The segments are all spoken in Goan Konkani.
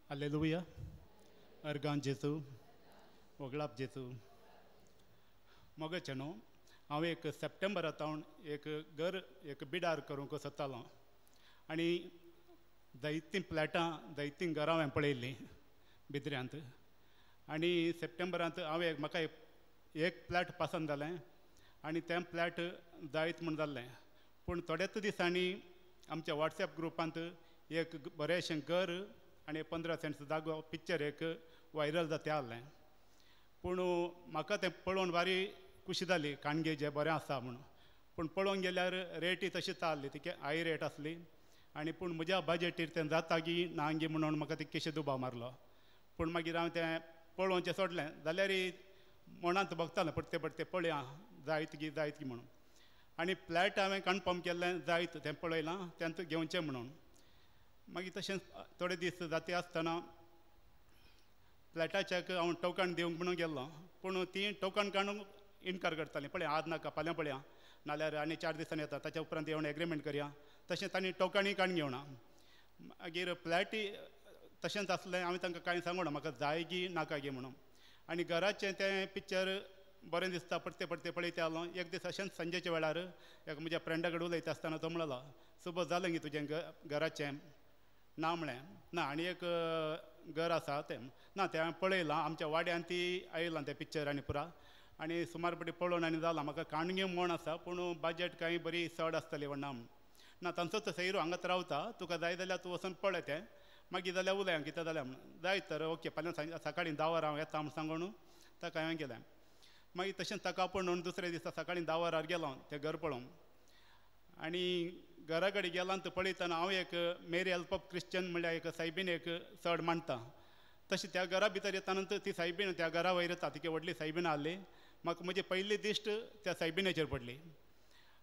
हालेलुया. अर्गां जेजू, वगळाप जेजू. मोगाचे न्हू, हांव एक सप्टेंबरा तावन एक घर एक बिडार करूंक सोदतालो आनी जायतीं फ्लॅटां जायतीं घरां हांवें पळयल्लीं बिद्र्यांत. आनी सप्टेंबरांत हांवें म्हाका एक फ्लॅट पसंद जालें आनी तें फ्लॅट जायत म्हूण जाल्लें. पूण थोड्याच दिसांनी आमच्या वॉट्सएप ग्रुपांत एक बरेंशें घर आनी 15 सेंट्स जागो पिक्चर एक व्हायरल जाता आहलें. पूण म्हाका तें पळोवन भारी खुशी जाली, काणगे जें बरें आसा म्हणून. पूण पळोवंक गेल्यार रेटी तशीच आहली, तिके हाय रेट आसली. आनी पूण म्हज्या बजेटीर तें जाता गी ना गी म्हणून म्हाका तितकेशे दुबाव मारलो. पूण मागीर हांवें तें पळोवचें सोडलें. जाल्यार मनांत भोगतालें परते परते पळया जायत गी जायत गी म्हणून. आनी फ्लॅट हांवें कन्फर्म केल्लें जायत तें पळयलां तेंच घेवचें म्हणून. मागीर तशेंच थोडे दीस जाता आसतना फ्लॅटाच्याक हांव टोकन दिवंक म्हणून गेल्लो. पूण ती टोकन काडूंक इनकार करतालीं, पळय आज नाका फाल्यां पळया, नाल्यार आनी 4 दिसांनी येता, ताच्या उपरांत येवन एग्रीमेंट करया. तशें तांणी टोकनूय काडून घेवना. मागीर फ्लॅटूय तशेंच आसलें. हांवें तांकां कांय सांगूना म्हाका जाय गी नाका गी म्हणून. आनी घराचें तें पिक्चर बरें दिसता परते परते पळयता आसलो. एक दीस अशेंच सांजेच्या वेळार एक म्हज्या फ्रेंडा कडेन उलयता आसतना तो म्हणलो, सुबोध जालें गी तुजें घराचें? ना म्हळें. ना आनी एक घर आसा तें ना, तें हांवें पळयलां आमच्या वाड्यान ती आयलां तें पिक्चर आनी पुरा आनी सुमार पटी पळोवन आनी जालां. म्हाका काणगे म्हण आसा पूण बजट कांय बरी चड आसतली म्हण ना. ना तांचो तो सैरो हांगाच रावता, तुका जाय जाल्यार तूं वचून पळय तें, मागीर जाल्यार उलय कितें जाल्यार म्हणून. जाय तर ओके, फाल्यां सकाळीं 10 वरां हांव येता म्हूण सांगून ताका हांवें गेलें. मागीर तशेंच ताका आपोवन दुसऱ्या दिसा सकाळीं 10 वरार गेलो तें घर पळोवंक. आनी घरा कडेन गेला तो पळयतना हांव एक मेरी हेल्प ऑफ क्रिश्चन म्हणल्यार एक सायबीन एक चड मानता. तशें त्या घरा भितर येतना ती सायबीन त्या घरा वयर येता, तिके व्हडली सायबीन आहली. म्हाका म्हजी पयली दिश्ट त्या सायबिनाचेर पडली.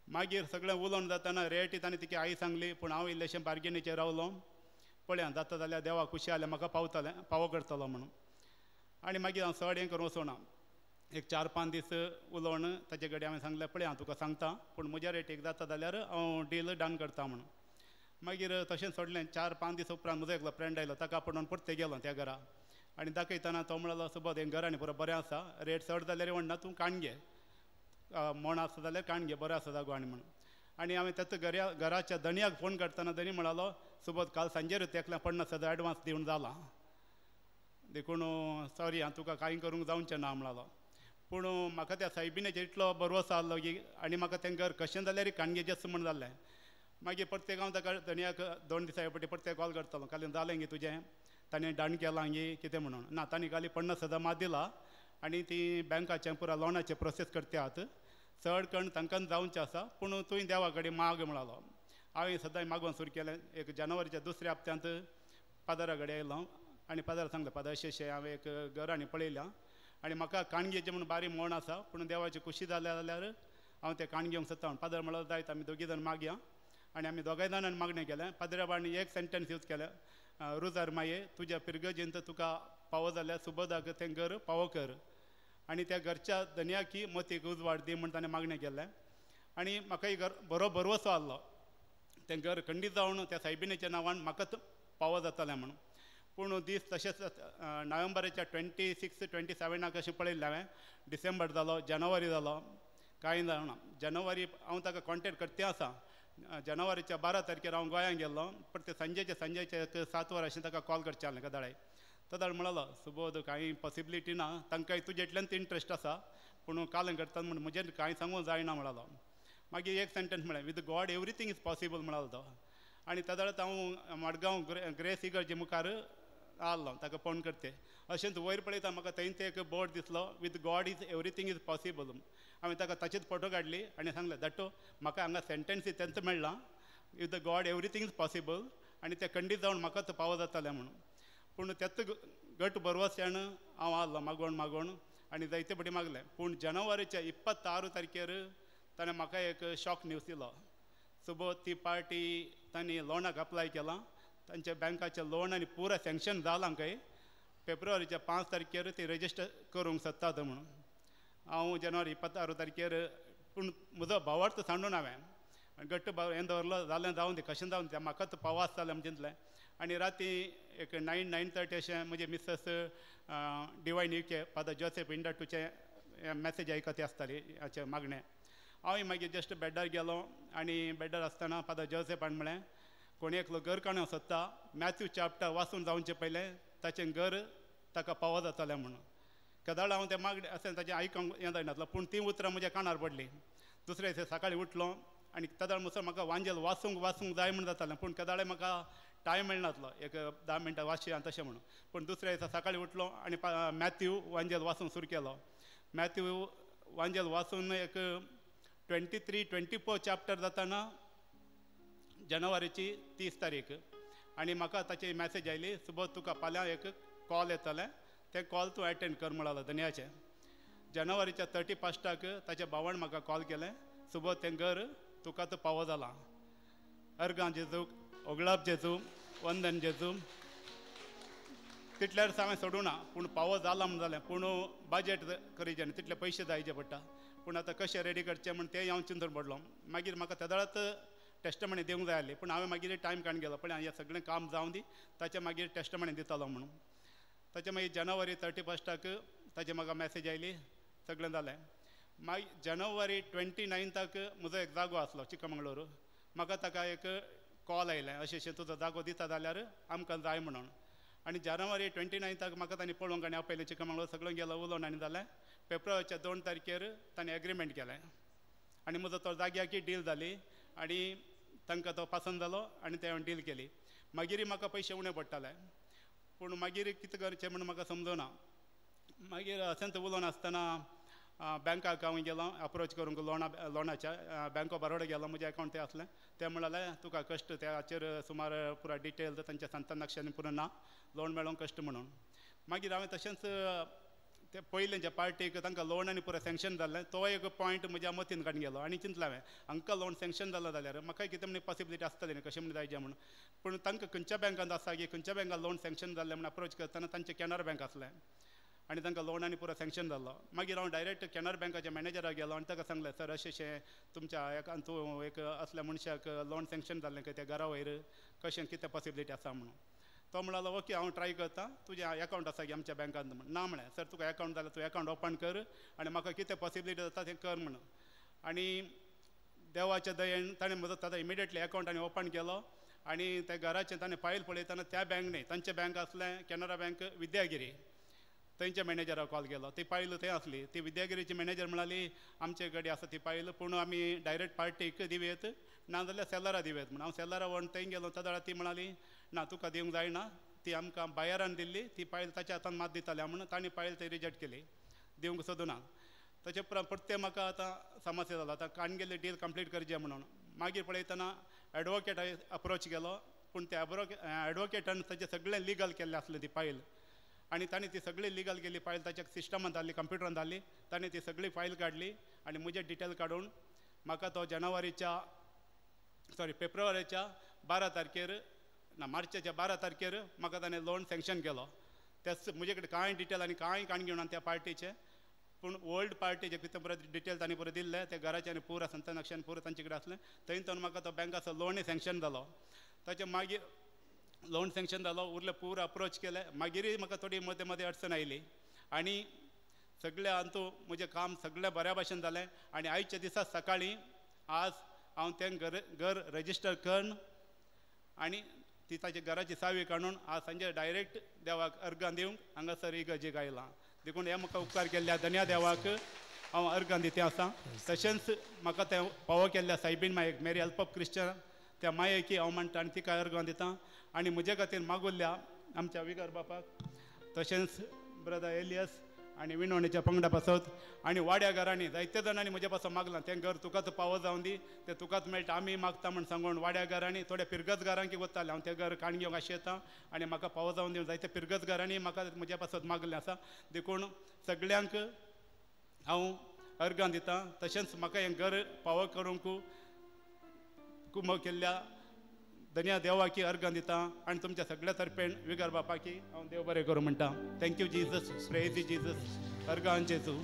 मागीर सगळें उलोवन जातना रेटी ताणें तिके आई सांगली, पूण हांव इल्लेशें बार्गेनीचेर रावलो. पळया जाता जाल्यार देवा खुशी जाल्यार म्हाका पावतलें, पावो करतलो म्हणून. आनी मागीर हांव चड हें करूंक वचना. एक 4-5 दीस उलोवन ताचे कडेन हांवें सांगलें, पळय हांव तुका सांगता पूण म्हज्या रेटीक जाता जाल्यार हांव डील डन करता म्हणून. मागीर तशेंच सोडलें. 4-5 दीस उपरांत म्हजो एकलो फ्रेंड आयलो, ताका आपोवन परते गेलो त्या घरा. आनी दाखयतना तो म्हणलो, सुबोध हें घर आनी पुरो बरें आसा, रेट चड जाल्यार म्हणना तूं काण घे, मोण आसा जाल्यार काण घे, बरें आसा जागो आनी म्हणून. आनी हांवें त्याच घराच्या धनयाक फोन करतना धनी म्हणालो, सुबोध काल सांजेर एकल्या 50,000 एडवान्स दिवन जाला, देखून सॉरी हांव तुका कांय करूंक जावचें ना म्हणालो. पूण म्हाका त्या सायबिनाचेर इतलो भरवंसो आहलो की आनी म्हाका तें घर कशें जाल्यार काणगेचें म्हूण जाल्लें. मागीर प्रत्येक हांव ताका धनयाक 2 दिसां फावटी प्रत्येक कॉल करतालो, काल जालें गी तुजें, ताणें डन केलां गी कितें म्हणून. ना तांणी खाली 50,000 मात दिला आनी ती बँकाचें पुरा लोनाचें प्रोसेस करतात, चड करून तांकां जावचें आसा, पूण तुवें देवा कडेन माग म्हणालो. हांवें सदांय मागोवन सुरू केलें. एक जानेवारीच्या दुसऱ्या हप्त्यांत पादरा कडेन आयलो आनी पादरा सांगलें, पादर अशें अशें हांवें एक घर आनी पळयलां आनी म्हाका काणगेचें म्हूण बारी मोण आसा, पूण देवाची खुशी जाल्या जाल्यार हांव तें काण घेवंक सोदता. पादर म्हणलो जायत, आमी दोगी जाण मागया. आनी आमी दोगांय जाणांनी मागणें केलें. पाद्र्याबांनी एक सेंटेन्स यूज केलें, रुजार माये तुज्या पिरगजेंत तुका पावो जाल्यार सुबोधाक तें घर पावो कर आनी त्या घरच्या धनयाकी मतीक उजवाड दी म्हूण ताणें मागणें केलें. आनी म्हाका एक घर बरो भरवंसो आहलो, तें घर खंडीत जावन त्या सायबिणीच्या नांवान म्हाकाच पावो जातालें म्हणून. पूण दीस तशेंच नोव्हेंबराच्या 26, 27 अशें पळयल्लें हांवें. डिसेंबर जालो, जानेवारी जालो, कांय जावना. जानेवारी हांव ताका कॉन्टेक्ट करते आसा. जानेवारीच्या 12 तारखेर हांव गोंयांत गेल्लो. परते सांजेचे एक 7 वरां अशें ताका कॉल करचें आहलें कदाळाय. तदाळ म्हणलो, सुबोध कांय पॉसिबिलिटी ना, तांकांय तुजेंतल्यान इंट्रस्ट आसा, पूण काल करता म्हूण म्हजें कांय सांगूंक जायना म्हणालो. मागीर एक सेंटेन्स म्हळें, with God everything is possible म्हणालो तो. आनी तदाळत हांव मडगांव ग्रेस इगर्जे मुखार आहलो, ताका फोन करते. अशेंच वयर पळयता म्हाका थंय ते एक बोर्ड दिसलो, with God is everything is possible. हांवें ताका ताचीच फोटो काडली आनी सांगलें, धाडटो म्हाका हांगा सेंटेन्स तेंच मेळ्ळां, with God everything is possible, आनी तें खंडीत जावन म्हाकाच पावो जातालें म्हणून. पूण त्याच घट भरवस्यान हांव आहलो मागोवन मागोवन आनी जायते फावटी मागलें. पूण जानेवारीच्या 26 तारखेर ताणें म्हाका एक शॉक न्यूज दिलो, सुबोध ती पार्टी तांणी लोनाक अप्लाय केलां, तांच्या बँकाचें लोन आनी पुरा सँक्शन जालां खंय, फेब्रुवारीच्या 5 तारखेर ती रजिस्टर करूंक सोदतात म्हणून. हांव जानेवारी 26 तारखेर, पूण म्हजो भावार्थ सांडून हांवें घट्ट हें दवरलो जालें जावन दी कशें जावन तें म्हाकाच पावस जालें म्हण चिंतलें. आनी राती एक 9, 9:30 अशें म्हजे Mrs Divine UK Father Joseph इंडटूचें message आयकती आसताली हाचें मागणें. हांव मागीर जस्ट बेडार गेलो आनी बेडार आसतना फादर जोसेफान म्हळें कोणी एकलो घर काडूंक सोदता मॅथ्यू चॅप्टर वाचून जावचें पयलें ताचें घर ताका पावो जातालें म्हणून. केदाळ हांव तें मागणें अशें ताचें आयकूंक हें जायनासलो पूण तीं उतरां म्हज्या कानार पडलीं. दुसरे दिसा सकाळीं उठलो आनी तेदाळ म्हणसर म्हाका वांजेल वाचूंक वाचूंक जाय म्हूण जातालें पूण केदाळे म्हाका टायम मेळनासलो एक 10 मिनटां वाचया तशें म्हणून. पूण दुसऱ्या दिसा सकाळीं उठलो आनी मॅथ्यू वांजेल वाचूंक सुरू केलो. मॅथ्यू वांजेल वाचून एक 23, 24 चॅप्टर जाताना जानेवारीची 30 तारीख आनी म्हाका ताची मॅसेज आयली सुबोध तुका फाल्यां एक कॉल येतलें तें कॉल तूं एटेंड कर म्हळालो धनयाचें. जानेवारीच्या 31 ताच्या भावान म्हाका कॉल केलें सुबोध तें घर तुका तो पावो जाला. अर्गां जेजूक ओगळाप जेजू वंदन जेजू. तितल्यार हांवें सोडूं ना पूण पावो जाला म्हूण जालें पूण बजट करीचें न्ही तितले पयशे जायचे पडटा पूण आतां कशें रेडी करचें म्हूण तें हांव चिंतून पडलो. मागीर म्हाका तेदळात टेस्टमणी दिवंक जाय आसली पूण हांवें मागीर टायम काडून गेलो पण हें सगळें काम जावं दी ताचें मागीर टेस्टमणी दितालो म्हणून. ताचें मागीर जानेवारी 31 ताची म्हाका मॅसेज आयली सगळें जालें. मागीर जानेवारी 29 म्हजो एक जागो आसलो चिकमंगळूर म्हाका ताका एक कॉल आयलें अशें अशें तुजो जागो दिता जाल्यार आमकां जाय म्हणून. आनी जानेवारी 29 म्हाका तांणी पळोवंक आनी आपयलें चिकमंगळूर सगळें गेलो उलोवन आनी जालें. फेब्रुवारीच्या 2 तारखेर तांणी एग्रीमेंट केलें आनी म्हजो तो जाग्याकी डील जाली आनी तांकां तो पसंद जालो आनी ते हांवें डील केली. मागीर म्हाका पयशे उणें पडटाले पूण मागीर कितें करचें म्हूण म्हाका समजना. मागीर अशेंच उलोवन आसतना बँकाक हांव गेलो अप्रोच करूंक लोना लोनाच्या बँक ऑफ बरोडा गेलो म्हजें एकावंट तें आसलें तें म्हळ्यार तुका कश्ट त्याचेर सुमार पुरा डिटेल तांच्या सांतान नक्षांनी पुरो ना लोन मेळोंक कश्ट म्हणून. मागीर हांवें तशेंच ते पयलें जे पार्टीक तांकां लोन आनी पुरो सँक्शन जाल्लें तो एक पॉयंट म्हज्या मतीन काडून गेलो आनी चिंतलें हांवें हांकां लोन सँक्शन जालें जाल्यार म्हाका कितें म्हण पॉसिबिलिटी आसतली न्ही कशें म्हण जायचें म्हणून. पूण तांकां खंयच्या बँकांत आसा की खंयच्या बँकान लोन सँक्शन जाल्लें म्हण अप्रोच करतना तांचें कॅनरा बँक आसलें आनी तांकां लोन आनी पुरो सँक्शन जाल्लो. मागीर हांव डायरेक्ट कॅनरा बँकाच्या मॅनेजराक गेलो आनी ताका सांगलें सर अशें अशें तुमच्या एका तूं एक असल्या मनशाक लोन सँक्शन जाल्लें खंय त्या घरा वयर कशें कितें पॉसिबिलिटी आसा म्हणून. तो म्हणालो ओके हांव ट्राय करता तुजें एकावंट आसा की आमच्या बँकांत म्हण. ना म्हळें सर तुका एकावंट जाल्यार तूं एकावंट ओपन कर आनी म्हाका कितें पॉसिबिलिटी जाता तें कर म्हणून. आनी देवाच्या दयेन ताणें म्हजो ताजो इमिडिएटली एकावंट आनी ओपन केलो आनी त्या घराचें ताणें फायल पळयतना त्या बँक न्ही तांचें बँक आसलें कॅनरा बँक विद्यागिरी थंयच्या मॅनेजराक कॉल केलो ती फायल थंय आसली ती विद्यागिरीची मॅनेजर म्हणाली आमचे कडेन आसा ती फायल पूण आमी डायरेक्ट पार्टीक दिवयत ना जाल्यार सेलरा दिवयत म्हण. हांव सेलरा व्हरून थंय गेलो त्या ती म्हणाली ना तुका दिवंक जायना ती आमकां बायरान दिल्ली ती फायल ताच्या हातान मात दिताली म्हणून तांणी फायल थंय रिजेक्ट केली दिवंक सोदूना. ताचे उपरांत परतें म्हाका आतां समस्या जाला आतां काडून गेल्ली डील कंप्लीट करचें म्हणून. मागीर पळयतना एडवोकेट अप्रोच केलो पूण त्या एडवोकेटान ताचें सगळें लिगल केल्लें आसलें ती फायल आनी ताणें ती सगळी लिगल केली फायल ताच्या सिस्टमांत धाडली कंप्युटरान धाडली ताणें ती सगळी फायल काडली आनी म्हजें डिटेल काडून म्हाका तो जानेवारीच्या सॉरी फेब्रुवारीच्या 12 तारखेर ना मार्चाच्या 12 तारखेर म्हाका ताणें लोन सँक्शन केलो. तेच म्हजे कडेन कांय डिटेल आनी कांय काण घेवन त्या पार्टीचें पूण ओल्ड पार्टीचे कितें परत डिटेल तांणी परत दिल्लें ते घराचें आनी पुरा संतान नक्षान पुरो तांचे कडेन आसलें थंय तो म्हाका तो बँकाचो लोनूय सँक्शन जालो. ताचे मागीर लोन सँक्शन जालो उरलें पूर अप्रोच केलें मागीरय म्हाका थोडी मदें मदें अडचण आयली आनी सगळें अंतू म्हजें काम सगळें बऱ्या भाशेन जालें. आनी आयच्या दिसा सकाळीं आज हांव तें घर घर रजिस्टर करून आनी ती ताच्या घराची सावी काडून आज सांजे डायरेक्ट देवाक अर्गां दिवंक हांगासर इगर्जेक आयलां. देखून हें म्हाका उपकार केल्ल्या धन्या देवाक हांव अर्गां दितें आसा. तशेंच म्हाका तें फावो केल्ल्या सायबीन मायेक मेरी हेल्प ऑफ क्रिश्चन त्या मायेकी हांव म्हणटा आनी तिका अर्गां दिता. आनी म्हजे खातीर मागुल्ल्या आमच्या विगर बापाक तशेंच ब्रदर एलियस आनी विनवणेच्या पंगडा पासत आनी वाड्या घरांनी जायते जाणांनी म्हजे पासून मागलां तें घर तुकाच पावो जावन दी तें तुकाच मेळटा आमी मागता म्हण सांगून वाड्या घरांनी थोड्या पिरगत घरांकी वताले हांव तें घर काण घेवंक आशेता आनी म्हाका पावो जावन दी जायते पिरगत घरांनी म्हाका म्हज्या पासत मागलें आसा. देखून सगल्यांक हांव अर्गां दिता. तशेंच म्हाका हें घर पावो करूंक कुमो केल्ल्या धन्या देवाकी अर्गां दिता आनी तुमच्या सगळ्या तर्फेन विगर बापाकी हांव देव बरें करूं म्हणटा. Thank you Jesus, praise Jesus, अर्गां जेजू.